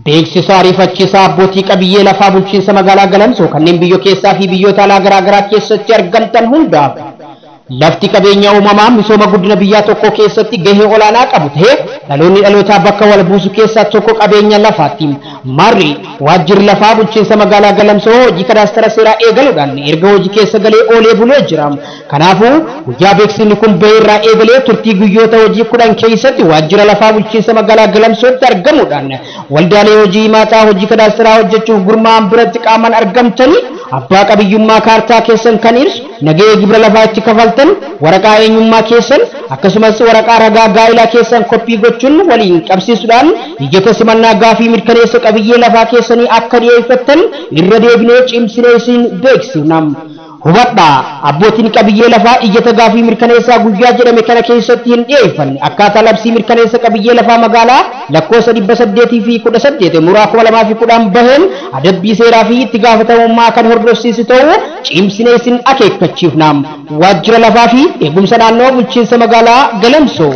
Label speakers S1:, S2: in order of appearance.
S1: Beeksisa ariifachiisaa abbootii qabiyyee lafaa bulchiinsa magaalaa Galamsoo kanneen biyya keessaa fi biyyoota alaa garaa garaa keessatti argamtan hundaaf. Lafti qabeenya uumamaa misooma guddina biyyaa tokko keessatti gahee olaanaa qabu ta'ee, dhaloonni dhalootaa bakka wal buusu keessaa tokko qabeenya lafaati. Marri waajjirri lafaa bulchiinsa magaalaa Galamsoo hojii kadaastara seeraa eegaluudhaan erga hojii keessa galee oolee bulee jira. Kanaafuu guyyaa beeksisni kun bahee irraa eegalee turtii guyyoota hojii 10 keessatti waajjira lafaa bulchiinsa magaalaa Galamsootti argamuudhaan waldaalee hojii himaataa hojii kadaastaraa hojjechuuf gurmaa'an biratti qaamaan argamtanii, abbaa qabiyyummaa kaartaa keessan kan ibsu nagahee gibira lafaa itti kafaltan, waraqaa eenyummaa keessan, akkasumas waraqaa ragaa gaa'ilaa keessan koppii gochuun waliin qabsiisuudhaan iyyata simannaa gaafii mirkaneessa qabiyyee lafaa keessanii akka dhiyeeffattan irra deebinee cimsinee isin beeksifna. Hubadhaa, abbootiin qabiyyee lafaa iyyata gaafii mirkaneessaa guyyaa jedhame kana keessatti hin dhiyeeffanne akkaataa labsii mirkaneessa qabiyyee lafaa magaalaa lakkoofsa 818 muraa 2010 baheen adabbii seeraa fi itti gaafatamummaa kan hordofsiisu ta'uu cimsinee isin akeekkachiifna. Waajjira lafaa fi eegumsa naannoo bulchiinsa magaalaa Galamsoo.